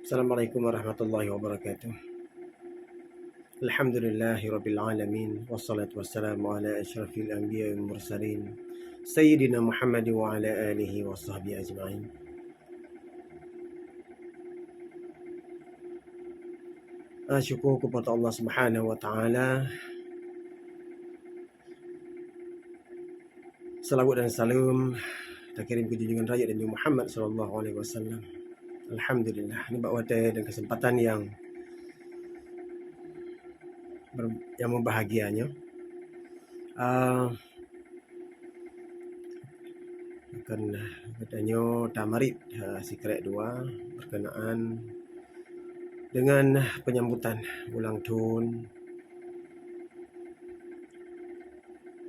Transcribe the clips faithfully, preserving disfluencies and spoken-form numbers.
Assalamualaikum warahmatullahi wabarakatuh. Alhamdulillahirabbil alamin, wassalatu wassalamu ala asyrafil anbiya wal mursalin, sayyidina Muhammad wa ala alihi wa sahbihi ajma'in. Ah, syukur kepada Allah Subhanahu wa Taala. Salawat dan salam takirém keu junjungan rayeuk Nabi Muhammad sallallahu alaihi wasallam. Alhamdulillah, nibak watèe dan keuseumpatan nyang ber-, nyang meubahagia nyoe. Ah, akan geutanyoe tamarit, ah, sikrek dua berkenaan dengan penyambutan ulang thôn,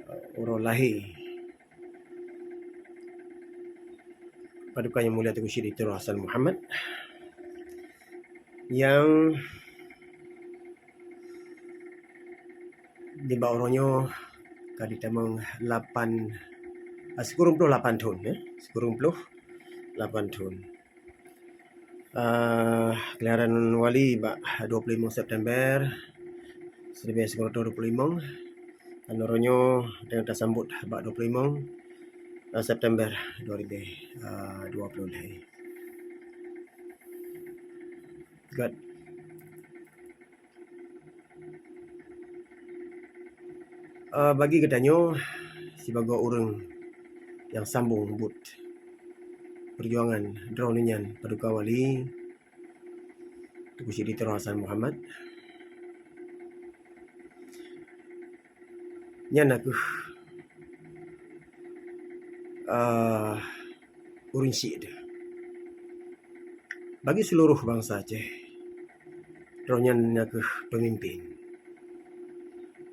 ah, uroe lahé Paduka Yang Mulia Teungku Chik Dokto Hasan Muhammad, nyang nibak uroe nyoe ka jitamong lapan, ah, sikureueng ploh lapan thôn, eh, sikureueng ploh lapan thôn. Ah, keulahiran Wali bak dua puluh limong September seribu sembilan ratus dua puluh limong, dan uroe nyoe dan tasambot bak dua puluh limong, ah, September dua ribu dua puluh lhèe. Good. Eh, bagi geutanyoe sibagoe ureuëng nyang sambong buet peujuangan droeneuh nyan Paduka Wali Teungku Chik Dokto Hasan Muhammad, nyan na kheueh, eh, ureuëng syiek deuh. Bagi seluruh bansa Aceh, droeneuh nyan na kheueh peumimpén,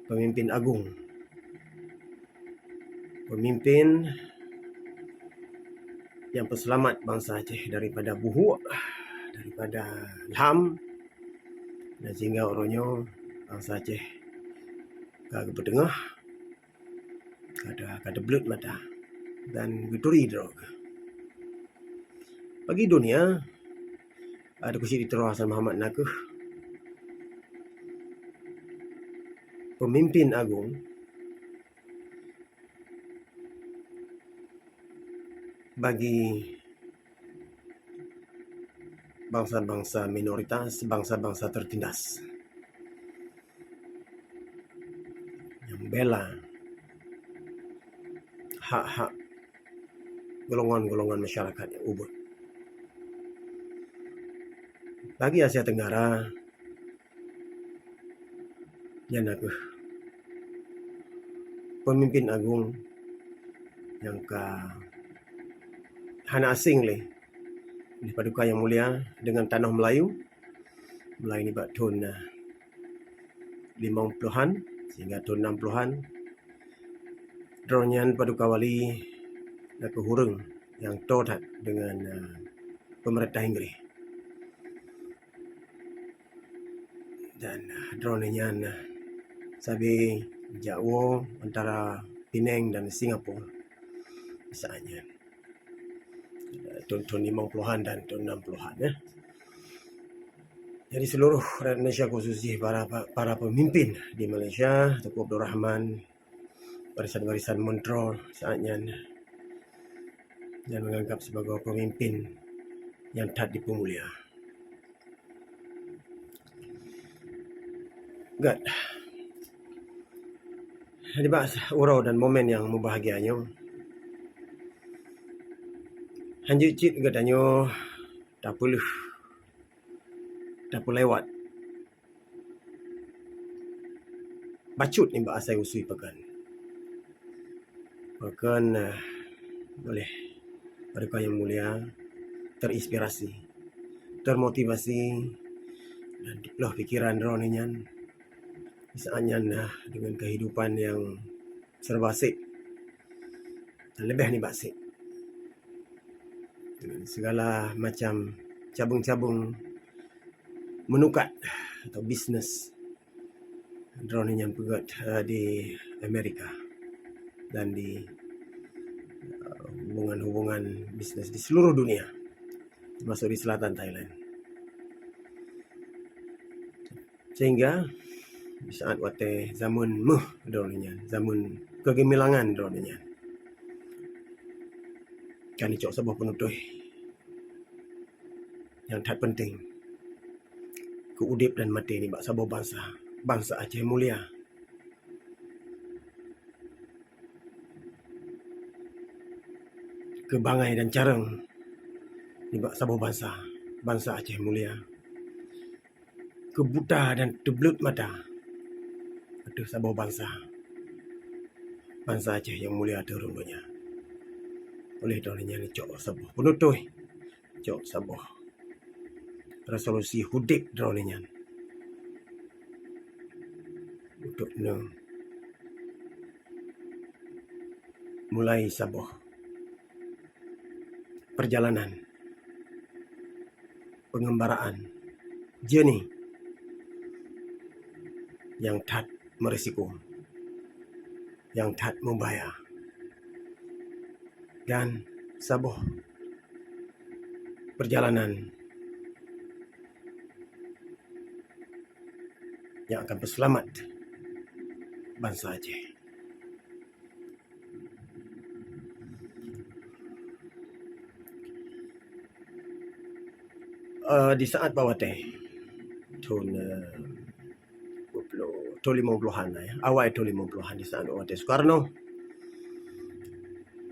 peumimpén agong, peumimpén nyang peuseulamat bansa Aceh daripada buhuk, daripada lham, dan sehingga uroe nyoe bansa Aceh ka geupeuteungoh, ka, ka teubleuet mata dan geuturi droe geuh. Bagi dunia, Teungku Chik Dokto Hasan Muhammad na kheueh peumimpén agong bagi bansa-bansa minoritas, bansa-bansa teutindas, nyang bela hak-hak golongan-golongan masyarakat nyang ubit. Bagi Asia Tenggara, nyan na kheueh peumimpén agong nyang ka hana aséng lé, lé Paduka Yang Mulia deungon tanoh Meulayu, mulai nibak thôn, eh, limong plohan sehingga thôn nam plohan. Droeneuh nyan Paduka Wali na kheueh ureuëng nyang toe that deungon, eh, peumeurintah Inggréh. Dan, eh, droeneuh nyan, eh, sabe jak woe antara Penang dan Singapura saát nyan. Eh, thôn-thôn limong plohan dan thôn nam plohan, eh. Jadi, seluruh rakyat Malaysia, khusus jih para, para pemimpin di Malaysia, Teungku Abdul Rahman, barisan-barisan meuntroe saát nyan, dan menganggap sibagoe peumimpén nyang that jipeumulia. Gét. Nibak uroe dan momen nyang meubahagia nyoe, hanjeuet cit geutanyoe tapeuleueh, tapeulewat bacut nibak asai usui pakon. Pakon, eh, oleh Paduka Yang Mulia terinspirasi, termotivasi, dan dipeuleueh pikiran droeneuh nyan. Saát nyan, eh, deungon kehidupan nyang serba sép dan leubeh nibak sép, deungon segala macam cabeueng-cabeueng meunukat atau bisnes droeneuh nyan peugét, eh, di Amerika dan di, eh, hubungan-hubungan bisnes di seluruh dunia, termasuk di selatan Thailand. Sehingga di saat watée zaman méuh droeneuh nyan, zaman keugeumilangan droeneuh nyan, kani cok saboh peunutoh nyang that peunteng keu udeb dan maté nibak saboh bansa, bansa Aceh mulia. Keu bangai dan carông nibak saboh bansa, bansa Aceh mulia. Keu buta dan teubleuet mata ateueh saboh bansa, bansa Aceh nyang mulia ateueh rhueng donya. Oleh droeneuh nyan cok saboh peunutoh, cok saboh resolusi udeb droeneuh nyan untuk neu mulai saboh peurjalanan peungembaraan journey nyang that meurisiko, nyang that mubahaya, dan saboh peurjalanan nyang akan peuseulamat bansa Aceh. Eh, di saat bak watée thon, eh, dua puluh, thon lima puluhan lah, ya, awai thon lima puluhan, di saat bak watée Soekarno,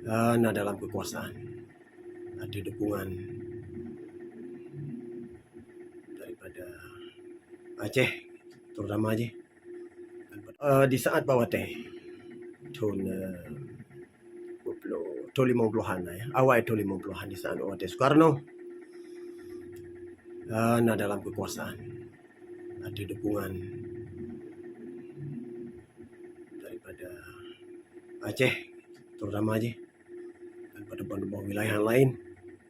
eh, na dalam keukuasaan, ada dukungan daripada Aceh, terutama Aceh. Eh, di saat bak watée thon, eh, dua puluh, thon lima puluhan lah, ya, awai thon lima puluhan, di saat bak watée Soekarno, eh, na dalam keukuasaan, ada dukungan daripada Aceh, terutama Aceh, dan pada bantuan wilayah lain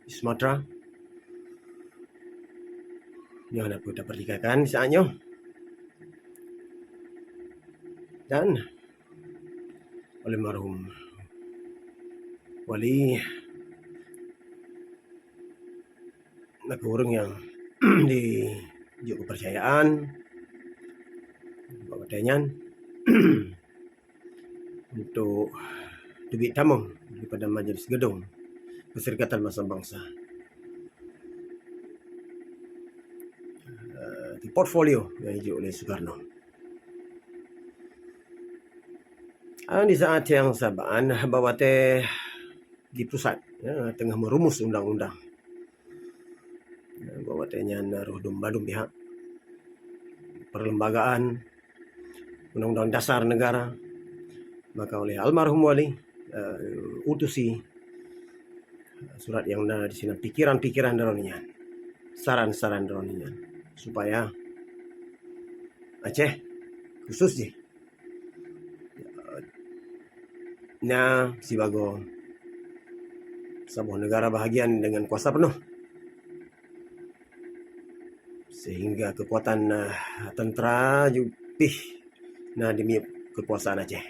di Sumatera. Nyoe na peue tapeurtikakan saat nyoe. Dan oleh marhum Wali, na keu ureuëng nyang dijok keupercayaan bak watée nyan untuk teubiet tamong daripada Majelis Geudong Perserikatan Bansa-Bansa. Eh, di portfolio nyang jijok lé Soekarno. Ah, di saat nyang saban, bak watée di pusat, ya, teungoh meurumus undang-undang. Ya, bak watée nyan roh dum badum pihak perlembagaan, Undang-Undang Dasar Negara, maka oleh almarhum Wali, eh, utusi surat nyang na di sinan pikiran-pikiran droeneuh nyan, saran-saran droeneuh nyan, supaya Aceh khusus jih na sibagoe saboh negara bahagian dengan kuasa penuh, sehingga kekuatan, eh, tentera ju pih na di miyueb kekuasaan Aceh,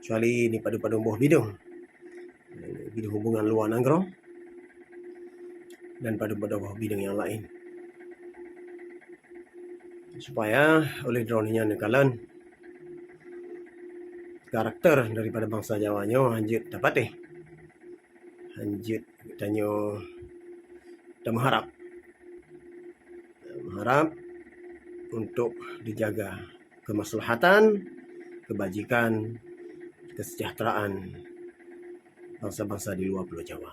kecuali di padub-padub boh bidong, eh, bidong hubungan luwa nanggroe dan padub-padub boh bidong nyang laén. Supaya oleh droeneuh nyan neukalon karakter daripada bansa Jawa nyoe hanjeuet tapatéh, hanjeuet tanyoe tameuharab. Meuharab untuk dijaga kemaslahatan, kebajikan, kesejahteraan bansa-bansa di luwa Pulo Jawa.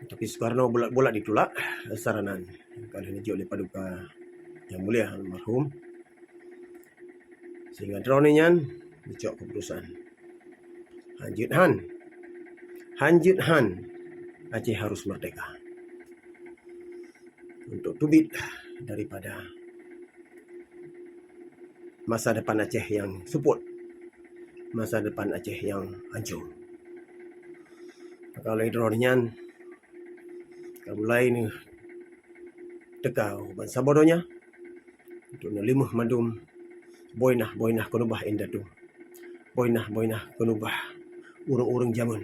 Tapi Soekarno bulat-bulat ditulak saran nyan, ka lheueh neujok lé Paduka Yang Mulia almarhum, sehingga droeneuh nyan neucok keuputusan. Hanjeuet han, hanjeuet han Aceh harus merdeka untuk teubiet daripada masa depan Aceh nyang seupôt, masa depan Aceh nyang hancô. Maka lé droeneuh nyan ka mulai neuteuka u bansaboh donya untuk neulimuh mandum boinah-boinah keunubah indatu, boinah-boinah keunubah ureuëng-ureuëng jameun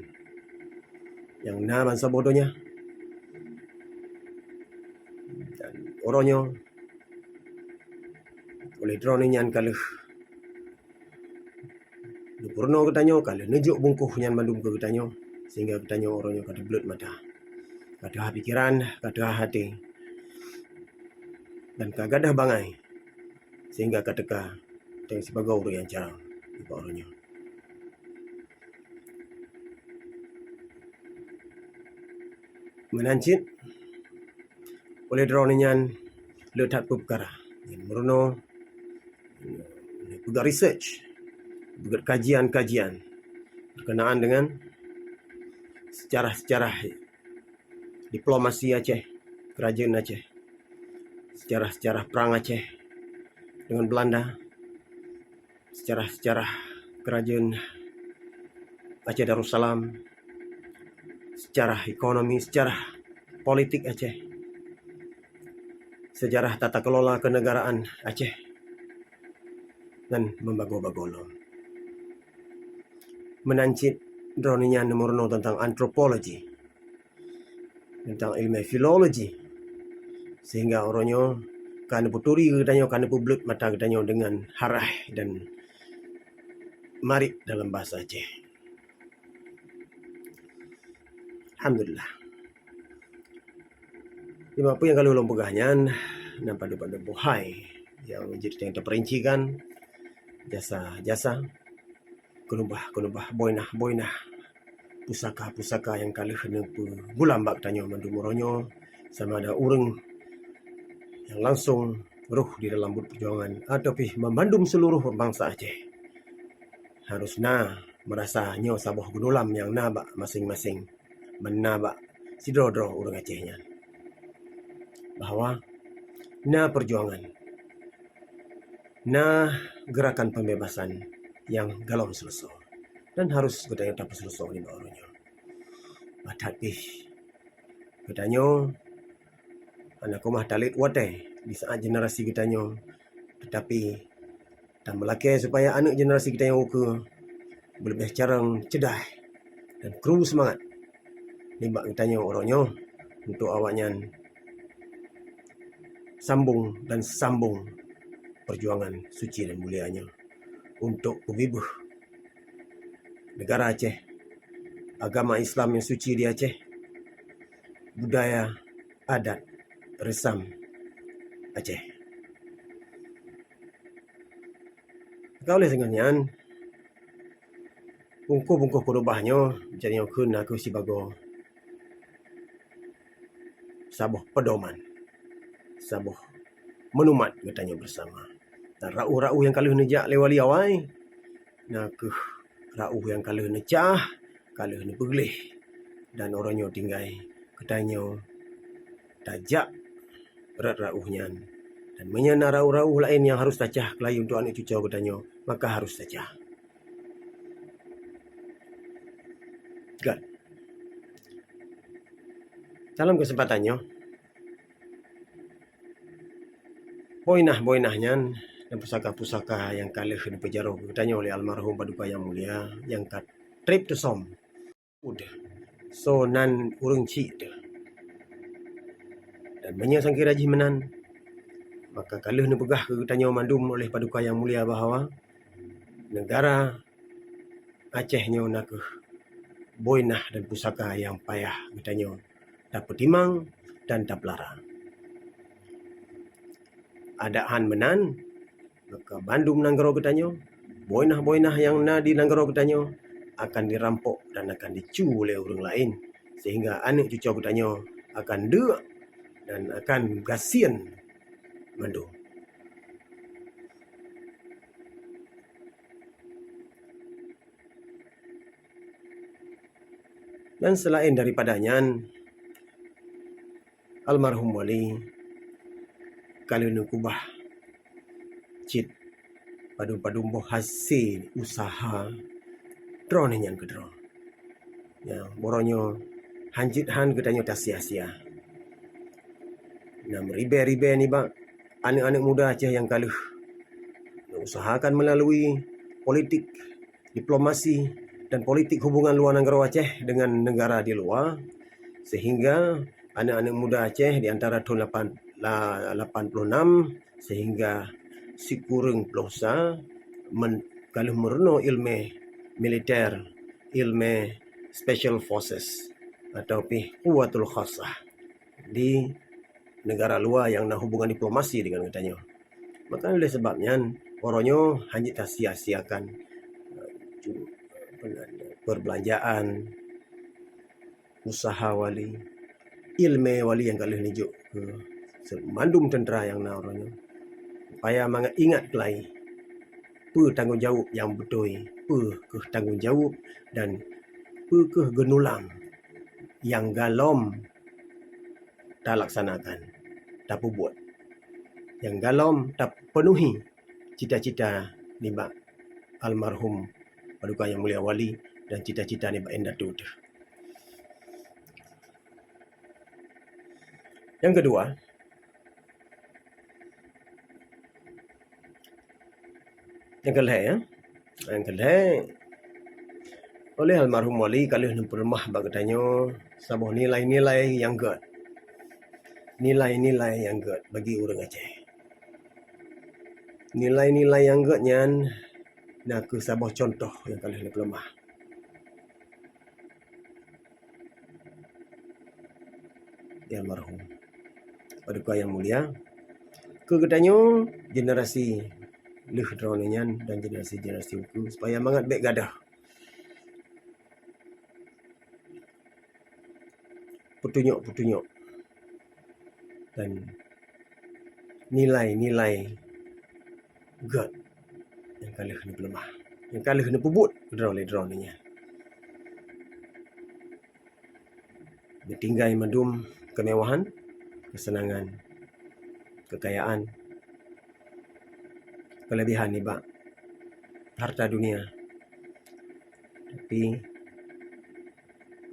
nyang na bansaboh donya. Dan uroe nyoe Oleh droeneuh nyan ka lheueh neupeurunoe geutanyoe, ka lheueh neujok bungkôh nyan mandum keu geutanyoe, sehingga geutanyoe uroe nyoe ka teubleuet mata, ka teuhah pikeran, ka teuhah até, dan ka gadôh bangai, sehingga ka teuka tanyoe sibagoe ureuëng nyang carông nibak uroe nyoe. Meunan cit, oleh droeneuh nyan le that peukara, nyan meurunoe, peugah research, peugah kajian-kajian berkenaan dengan sejarah-sejarah diplomasi Aceh, kerajeuen Aceh, sejarah-sejarah perang Aceh dengan Belanda, sejarah-sejarah kerajeuen Aceh Darussalam, sejarah ekonomi, sejarah politik Aceh, sejarah tata kelola kenegaraan Aceh, dan meubagoe-bagoe lom. Meunan cit droeneuh nyan neumeurunoe teuntang antropologi, teuntang ileumèe filologi, sehingga uroe nyoe ka neupeuturi geutanyoe, ka neupeubleuet mata geutanyoe deungon harah dan marit dalam bahasa Aceh. Alhamdulillah. Nibak peue nyang ka lheueh lôn peugah nyan, na padub-padub buhai nyang jeuet nyang teuperincikan, jasa-jasa, keunubah-keunubah, boinah-boinah, pusaka-pusaka nyang ka lheueh neupeugulam bak tanyoe mandum uroe nyoe, sama ada ureuëng nyang langsong rôh di dalam buet peujuangan atawa pih mandum seuluruh bansa Aceh. Harus na meurasa nyoe saboh geunulam nyang na bak maséng-maséng, meunan bak sidroe-droe ureuëng Aceh nyan, bahwa na peujuangan, na geurakan pembebasan nyang galom seuleusoe dan harus geutanyoe tapeuseuleusoe nibak uroe nyoe. Bah that pih geutanyoe hana keumah talét watée di saát generasi geutanyoe, teutapi tameulakée supaya aneuëk generasi geutanyoe ukeue beuleubeh carông, ceudah, dan kru seumangat nibak geutanyoe uroe nyoe untuk awaknyan sambong dan sambong peujuangan suci dan mulia nyoe untuk peubeubaih negara Aceh, agama Islam nyang suci di Aceh, budaya, adat, reusam Aceh. Ka oleh singoh nyan, bungkôh-bungkôh keunubah nyoe, jadi nyoe kheun na kheueh sibagoe saboh peudoman, saboh meunumat geutanyoe beusama. Dan rauh-rauh nyang ka lheueh neujak lé wali awai, na kheueh rauh nyang ka lheueh neucah, ka lheueh neupeugleh, dan uroe nyoe tinggai geutanyoe tajak rot rauh nyan. Dan meunyoe na rauh-rauh laén nyang harôh tacah keulayi untuk aneuëk cucoe geutanyoe, maka harôh tacah. Kan? Dalam keuseumpatan nyoe, boinah-boinah nyan dan pusaka-pusaka nyang ka lheueh neupeujaroe keu geutanyoe lé almarhum Paduka Nyang Mulia nyang ka treb teusöm. Udah, soe nan ureuëng chik teuh. Dan meunyoe sangkira jih meunan, maka ka lheueh neupeugah keu geutanyoe mandum oleh Paduka Nyang Mulia bahwa negara Aceh nyoe na kheueh boinah dan pusaka nyang payah geutanyoe tapeutimang dan tapeulara. Adak han meunan, maka bandum nanggroe geutanyoe, boinah-boinah nyang na di nanggroe geutanyoe akan dirampok dan akan dicu lé ureuëng laén, sehingga aneuëk cucoe geutanyoe akan deuk dan akan gasien mandum. Dan seulaén daripada nyan, almarhum Wali ka lheueh neukeubah cit padum-padum boh hasé useuha droeneuh nyan keudroe. Nyang uroe nyoe han cit han geutanyoe tasia-sia. Na meuribée-ribée nibak aneuëk-aneuëk muda Aceh nyang ka lheueh neuuseuhakan meulalui politik, diplomasi, dan politik hubungan luwa nanggroe Aceh dengan negara di luwa, sehingga aneuëk-aneuëk muda Aceh di antara thon lapan, la-, lapan puluh enam sehingga sikureueng ploh sa, men-, ka lheueh meurunoe ileumèe militer, ileumèe special forces, atau pih quwwatul khassah di negara luwa nyang na hubungan diplomasi deungon geutanyoe. Maka oleh sabab nyan, uroe nyoe hana jeuet tasia-siakan, eh, ju-, apa nan, perbelanjaan, usaha wali, ileumèe wali nyang ka lheueh neujok keu se-, mandum teuntra nyang na uroe nyoe, supaya mangat ingat keulai peue tanggong jaweueb nyang beutôi, peue keuh tanggong jaweueb dan peue keuh geunulam nyang galom talaksanakan, tapeubuet, nyang galom tapeunuhi cita-cita nibak almarhum Paduka Yang Mulia Wali dan cita-cita nibak indatu teuh. Nyang keudua, nyang keulhèe, ya. Nyang keulhèe, oleh almarhum Wali ka lheueh neupeuleumah bak geutanyoe saboh nilai-nilai nyang gèt. Nilai-nilai nyang gèt bagi ureueng Aceh. Nilai-nilai nyang gèt nyan na kheueh saboh cuntoh nyang ka lheueh neupeuleumah. Ya almarhum Paduka Yang Mulia, keu geutanyoe generasi lheueh droeneuh nyan dan generasi-generasi ukeue supaya mangat bèk gadôh peutunyok-peutunyok dan nilai-nilai gèt nyang ka lheueh neupeuleumah, nyang ka lheueh neupeubuet keudroe lé droeneuh nyan. Geutinggai mandum keumewahan, keuseunangan, keukayaan, keuleubehan nibak hareuta dunia. Tapi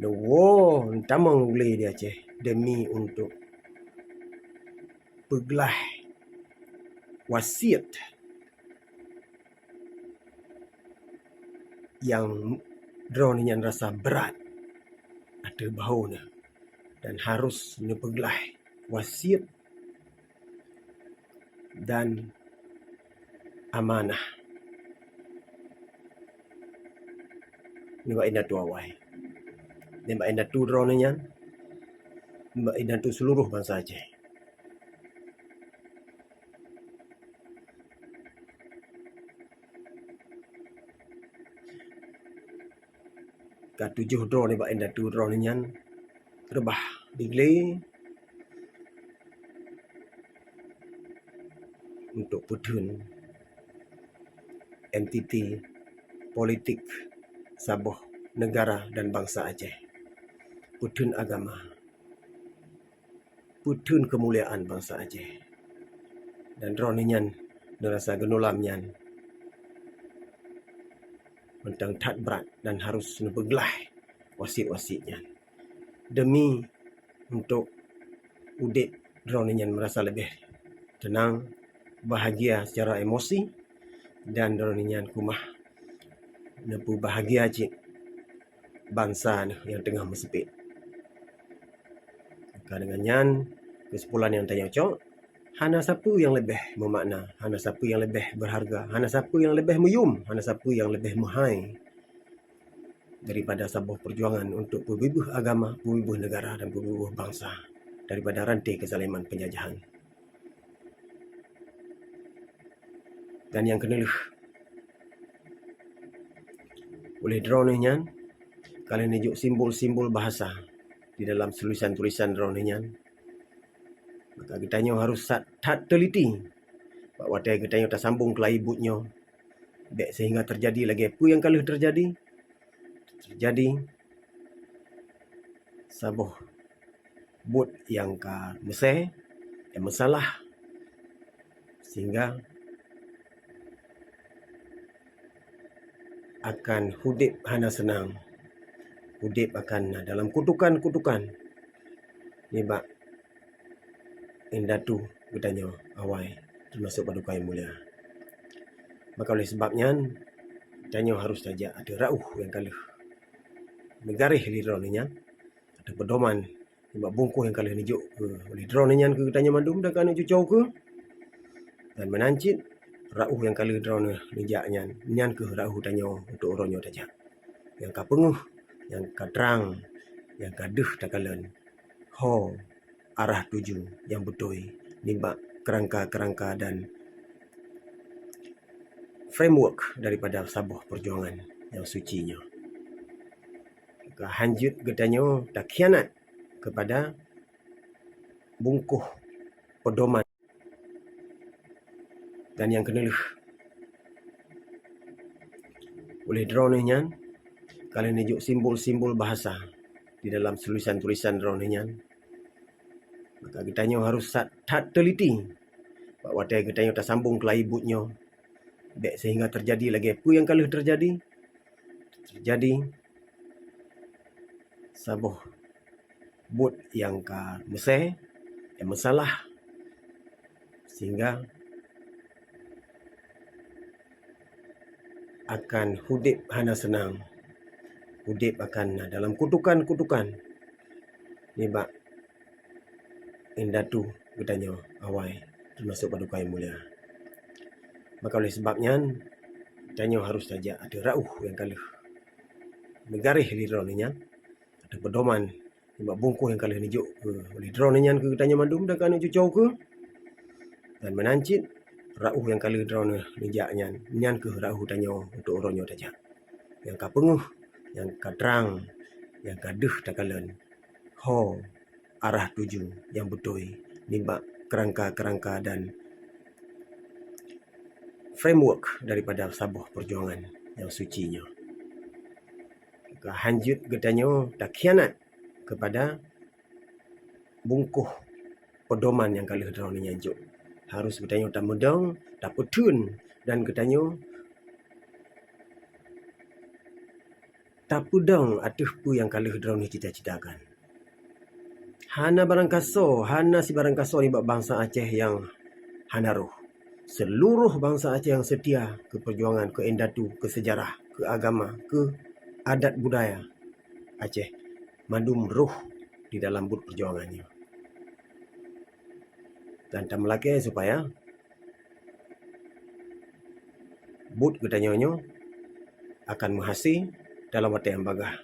neuwoe tamong u glé di Aceh demi untuk peuglaih wasiet nyang droeneuh nyan rasa brat ateueh bahô neuh dan harôh neupeuglaih wasiet dan amanah nibak indatu awai, nibak indatu droeneuh nyan, nibak indatu seuluruh bansa Aceh. Ka tujoh droe nibak indatu droeneuh nyan reubah di glé untuk peutheun entiti politik saboh neugara dan bansa Aceh, peutheun agama, peutheun keumuliaan bansa Aceh. Dan droeneuh nyan neurasa geunulam nyan mantong that brat dan harôh neupeuglaih wasiet-wasiet nyan demi untuk udép droeneuh nyan meurasa leubeh teunang, bahagia secara emosi, dan droeneuh nyan keumah neupeubahagia cit bansa neuh nyang teungoh meuseupiet. Maka deungon nyan, keusimpulan nyang tanyoe cok, hana sapeue nyang leubeh meumakna, hana sapeue nyang leubeh beurharga, hana sapeue nyang leubeh meuyuem, hana sapeue nyang leubeh meuhai daripada saboh peujuangan untuk peubeubaih agama, peubeubaih neugara dan peubeubaih bansa daripada ranté keuzaliman peunjajahan. Dan nyang keuneuh, uleh droeneuh nyan ka lheueh neujok simbol-simbol bahasa di dalam tulisan-tulisan droeneuh nyan. Maka geutanyoe harôh that, that teuliti bak watèe geutanyoe tasambong keulai buet nyoe, bèk seuhingga teujadi lagèe peue nyang ka lheueh teujadi, teujadi saboh buet nyang ka meusé, nyang meusalah, sehingga akan udép hana seunang, udép akan na dalam kutukan-kutukan nibak indatu geutanyoe awai, teumasok Paduka Yang Mulia. Maka oleh sabab nyan, tanyoe harôh tajak ateueh rauh nyang ka lheueh neugaréh lé droeneuh nyan, ateueh peudoman nibak bungkôh nyang ka lheueh neujok keu, uleh droeneuh nyan keu geutanyoe mandum dan keu aneuk cucoe keuh. Dan meunan cit rauh nyang ka lheueh droeneuh neujak nyan, nyan kheueh rauh tanyoe untuk uroe nyoe tajak. Nyang ka peungeuh, nyang ka trang, nyang ka deuh takalon, ho arah tuju nyang beutôi nibak keurangka-keurangka dan framework daripada saboh peujuangan nyang suci nyoe. Ka hanjeuet geutanyoe takhianat keupada bungkôh peudoman. Dan nyang keuneuh, uléh droeneuh nyan ka lheueh neujok simbol-simbol bahasa di dalam tulisan-tulisan droeneuh nyan. Maka geutanyoe harôh that, that teuliti bak watée geutanyoe tasambong keulayi buet nyoe, bék seuhingga teujadi lagée peue nyang ka lheueh teujadi, teujadi saboh buet nyang ka meusé, nyang meusalah, sehingga akan udeb hana seunang, udeb akan na dalam kutukan-kutukan nibak indatu geutanyoe awai, teumasok Paduka Nyang Mulia. Maka oleh sabab nyan, tanyoe harôh tajak ateueh rauh nyang ka lheueh neugaréh lé droeneuh nyan, ateueh peudoman nibak bungkôh nyang ka lheueh neujok keu lé droeneuh nyan keu geutanyoe mandum dan keu aneuk cucoe keuh. Dan meunan cit rauh nyang ka lheueh droeneuh neujak nyan, nyan kheueh rauh tanyoe untuk uroe nyoe tajak. Nyang ka peungeuh, nyang ka trang, nyang ka deuh takalon, ho arah tuju nyang beutôi nibak keurangka-keurangka dan framework daripada saboh peujuangan nyang suci nyoe. Ka hanjeuet geutanyoe takhianat keupada bungkôh peudoman nyang ka lheueh droeneuh nyan jok. Harôh geutanyoe tameudong, tapeutheun, dan geutanyoe tapeudong ateueh peue nyang ka lheueh droeneuh cita-citakan. Hana barangkasoe, hana sibarangkasoe nibak bansa Aceh nyang hana rôh. Seuluroh bansa Aceh nyang seutia keu peujuangan, keu indatu, keu seujarah, keu agama, keu adat budaya Aceh, mandum rôh di dalam buet peujuangan nyoe. Dan tameulakée supaya buet geutanyoe nyoe akan meuhase dalam watée nyang bagaih.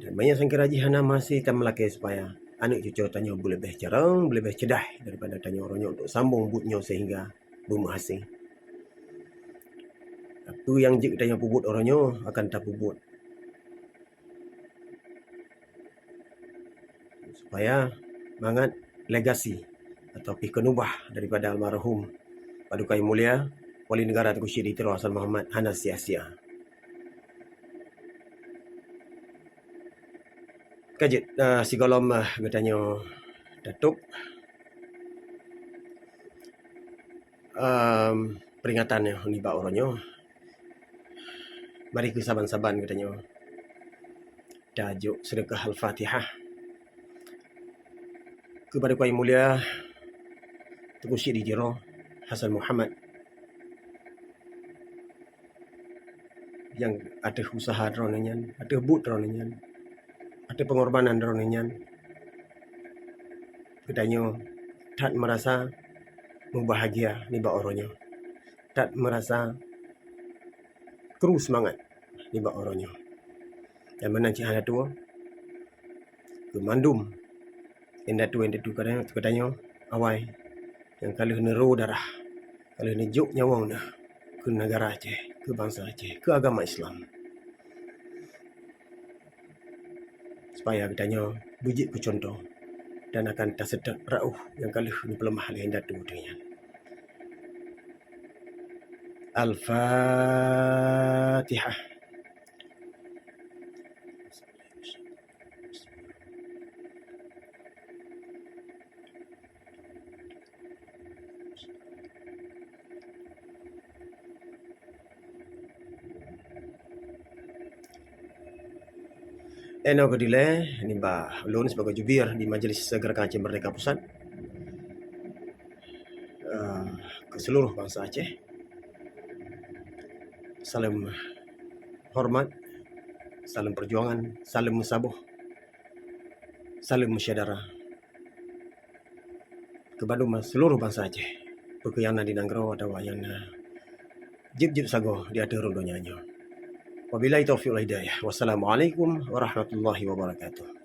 Dan meunyoe sangkira jih hana meuhase, tameulakée supaya aneuk cucoe tanyoe beuleubeh carông, beuleubeh ceudah daripada tanyoe uroe nyoe untuk sambong buet nyoe seuhingga beumeuhase. Peue nyang jeuet tanyoe peubuet uroe nyoe akan tapeubuet. Supaya mangat legasi atau pih keunubah daripada almarhum Paduka Yang Mulia Wali Negara Teungku Chik di Tiro Hasan Muhammad hana sia-sia. Ka jeuet, eh, sigohlom, eh, geutanyoe tatôb, em, peuringatan nyoe nibak uroe nyoe. Mari keu saban-saban geutanyoe tajok seudeukah Al-Fatihah keu Paduka Yang Mulia Teungku Chik di Tiro Hasan Muhammad nyang ateueh useuha droeneuh nyan, ateueh buet droeneuh nyan, ateueh peungorbanan droeneuh nyan. Geutanyoe that meurasa mubahgia nibak uroe nyoe, that meurasa kru seumangat nibak uroe nyoe. Dan meunan cit hana tuwoe keu mandum indatu-indatu geutanyoe awai nyang ka lheueh neuro darah, ka lheueh neujok nyawöng neuh keu neugara Aceh, keu bansa Aceh, keu agama Islam. Supaya geutanyoe beujeuet keu cuntoh dan akan taseutôt rauh nyang ka lheueh neupeuleumah lé indatu teuh nyan. Al-Fatihah. Inoe keudilée nibak ulôn sibagoe jubir di Majelis Gerakan Aceh Merdeka Pusat, eh, keu seuluruh bansa Aceh. Saleuem horeumat, saleuem peujuangan, saleuem meusaboh, saleuem meusyedara keu bandum seuluruh bansa Aceh. keu nyang na di nanggroe atawa nyang na jeueb-jeueb sagoe di ateueh rhueng donya nyoe. Wabillahi taufiq wal hidayah. Wassalamualaikum warahmatullahi wabarakatuh.